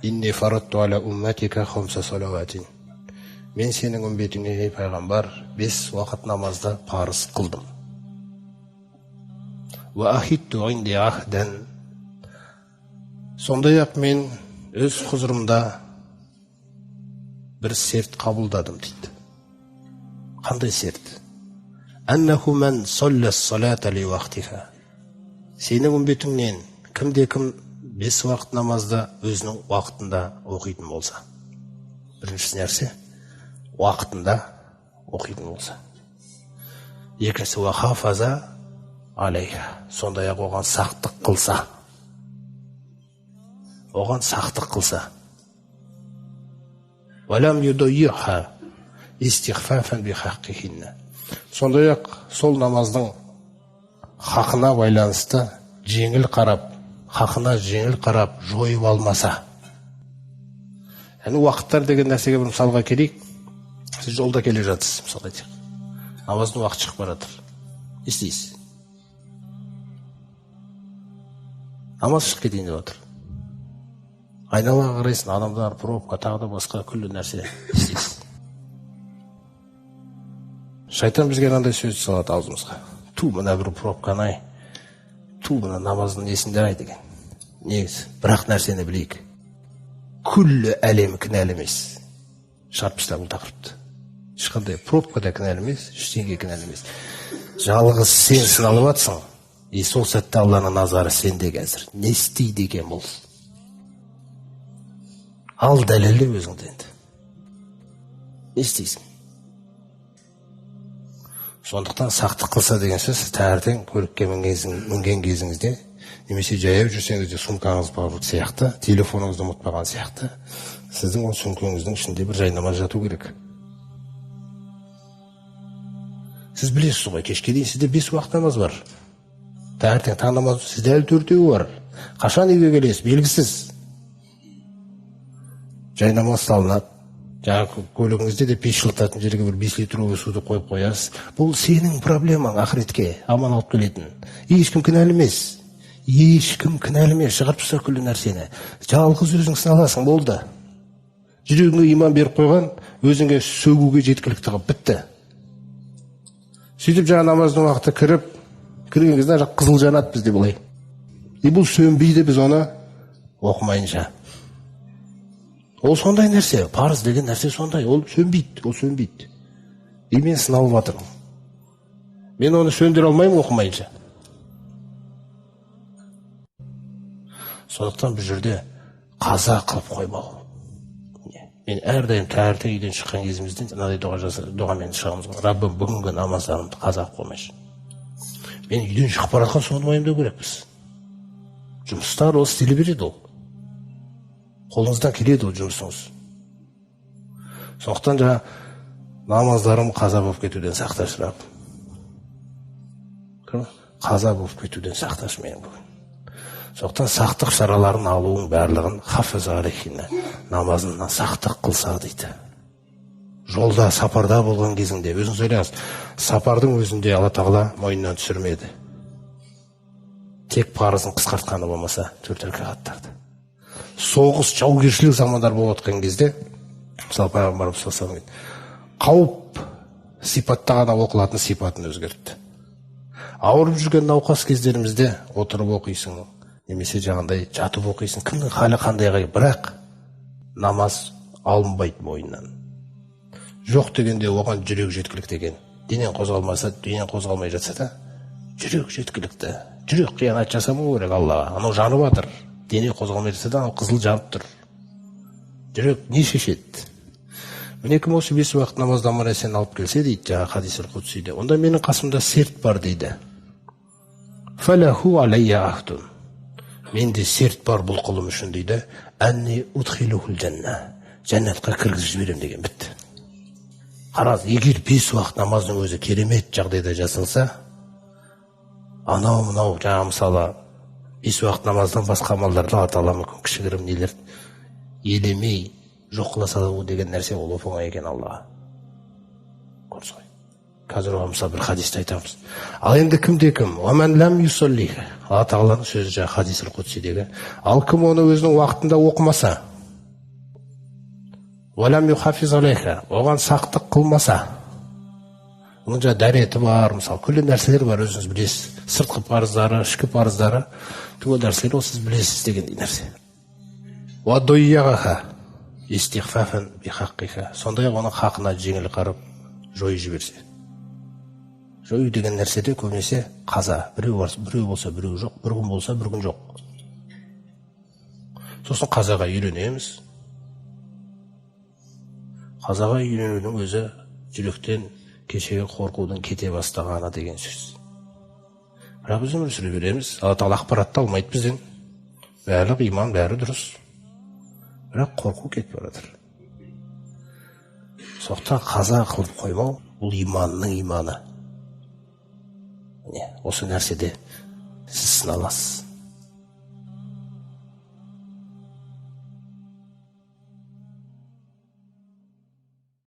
Инни фаратту аля умматика хамса салаватин. Мен сенің үмбетіңе, ей пайғамбар, 5 уақыт намазды парыз қылдым. Уа ахитту инди ахдан. Сондай-ақ мен өз құзырымда бір серт қабылдадым дейді. Қандай серт? Әннаху мән солла салата ли уақтиха. Сенің үмбетіңнен кімде кім 5 уақыт намазды өзінің уақытында оқитын болса. Бірінші нәрсе, уақытында оқитын болса. Екіншісі, уа хафаза алейха. Сондай-ақ оған сақтық қылса. Оған сақтық қылса. Уа лам юдаййиха истихфафан би хаққихинна. Сондай-ақ сол намаздың хақына байланысты жеңіл қарап, хақына жеңіл қарап жойып алмаса. Яғни уақыттар деген нәрсеге бір мысалға келейік. Сіз жолда келе жатырсыз, мысалға айтайық. Намаздың уақыты шығып бара жатыр. Не істейсіз? Намаз шығып кетейін деп жатыр. Айналаға қарайсың, адамдар, пробка, тағы да басқа күллі нәрсе. Не істейсіз? Шайтан бізге мынандай сөз салады аузымызға. Ту, мына бір пробканы ай, ту, мына намаздың несінде ай деген. Негізі, бірақ нәрсені білейік. Күллі әлем кінәлі емес. Шығарып тастап бұл тақырыпты. Ешқандай пробка да кінәлі емес, ештеңе кінәлі емес. Жалғыз сен сыналып жатсың. И сол сәтте Алланың назары сенде қазір. Не істейді екен бұл? Ал дәлелде өзіңді енді. Не істейсің? Сондықтан сақтық қылса деген сөз, сіз таңертең көлікке мінген кезіңізде, немесе жаяу жүрсеңіз де сумкаңыз бар сияқты, телефоныңызды ұмытпаған сияқты, сіздің ол сөмкеңіздің ішінде бір жайнамаз жату керек. Сіз білесіз ғой, кешке дейін сізде 5 уақыт намаз бар. Таңертең таң намазы сізде әлі 4-еуі бар. Қашан үйге келесіз, белгісіз. Жайнамаз салынады. Жаңа көлігіңізде де пеш жылытатын жерге бір 5 литровый суды қойып қоясыз. Бұл сенің проблемаң, ақыретке аман алып келетін. Ешкім кінәлі емес. Ешкім кінәлі емес. Шығарып таста күллі нәрсені. Жалғыз өзің сыналасың, болды. Жүрегіңе иман беріп қойған, өзіңе сөгуге жеткілікті қылып бітті. Сөйтіп жаңа намаздың уақыты кіріп, кірген кезде ана жақ қызыл жанады бізде былай. И бұл сөнбейді біз оны оқымайынша. Ол сондай нәрсе, парыз деген нәрсе сондай, ол сөнбейді, ол сөнбейді. И мен сыналып жатырмын. Мен оны сөндіре алмаймын оқымайынша. Сондықтан бұл жерде қаза қылып қоймау. Мен әрдайым таңертең үйден шыққан кезімізде мынадай дұғамен шығамыз ғой. Раббым, бүгінгі намаздарымды қаза қылып қоймайшы. Мен үйден шығып бара жатқан соны уайымдау керекпіз. Жұмыстар ол істеле береді ол. Қолыңыздан келеді ол жұмысыңыз. Сондықтан жаңа намаздарым қаза болып кетуден сақташы, Раббым. Қаза болып кетуден сақташы мені бүгін. Сондықтан сақтық шараларын алуың барлығын хафиз алейхина, намазына сақтық қылса дейді. Жолда, сапарда болған кезіңде, өзіңіз ойлаңыз, сапардың өзінде Алла Тағала мойнынан түсірмеді. Тек парызын қысқартқаны болмаса 4 ракағаттарды. Соғыс, жаугершілік замандар болып жатқан кезде, мысалы пайғамбарымыз саллаллаху алейхи вассалам қауіп сипатта ғана оқылатын сипатын өзгертті. Ауырып жүрген науқас кездерімізде отырып оқисың, немесе жаңағындай жатып оқисың, кімнің халі қандайға, бірақ намаз алынбайды мойнынан. Жоқ дегенде оған жүрек жеткілікті екен. Денең қозғалмаса, денең қозғалмай жатса да жүрек жеткілікті. Жүрек қиянат жасамау керек Аллаға. Анау жанып жатыр. Дене қозғалмай жатса да анау қызыл жанып тұр. Жүрек не шешеді? Міне кім осы 5 уақыт намазды аман есен алып келсе дейді, жаңа хадис аль-Қудсиде, онда менің қасымда серт бар дейді. Фалаху алайя ахдун. Менде серт бар бұл құлым үшін дейді. Әнни удхилухул жанна. Жәннатқа кіргізіп жіберем деген бітті. Қараңыз, егер 5 уақыт намаздың өзі керемет жағдайда жасалса, анау мынау жаңа мысалы 5 уақыт намаздан басқа амалдарды Алла Тағала мүмкін кішігірім нелер елемей жоқ қыла салу деген нәрсе ол оп оңай екен Аллаға. Көрдіңіз ғой. Қазір оған мысалы бір хадисті айтамыз. Ал енді кімде кім? Уа ман лам юсаллиха. Алла Тағаланың сөзі жаңа хадис аль-Қудсидегі. Ал кім оны өзінің уақытында оқымаса, Оған сақтық қылмаса, оның жаңа дәреті бар, мысалы, күллі нәрселер бар, өзіңіз білесіз, сыртқы парыздары, ішкі парыздары, түгел нәрселер, ол сіз білесіз дегендей нәрсе. Сондай-ақ оның хақына жеңіл қарап жойып жіберсе. Жою деген нәрседе көбінесе қаза, біреу болса біреу жоқ, бір күн болса бір күн жоқ. Сосын қазаға үйренеміз. Қазаға үйренудің өзі жүректен кешегі қорқудың кете бастағаны деген сөз. Бірақ біз өмір сүре береміз. Алла тағала ақпаратты алмайды бізден. Барлық иман, бәрі дұрыс. Бірақ қорқу кетіп бара жатыр. Сондықтан қаза қылып қоймау бұл иманның иманы. Міне, осы нәрседе сіз сыналасыз.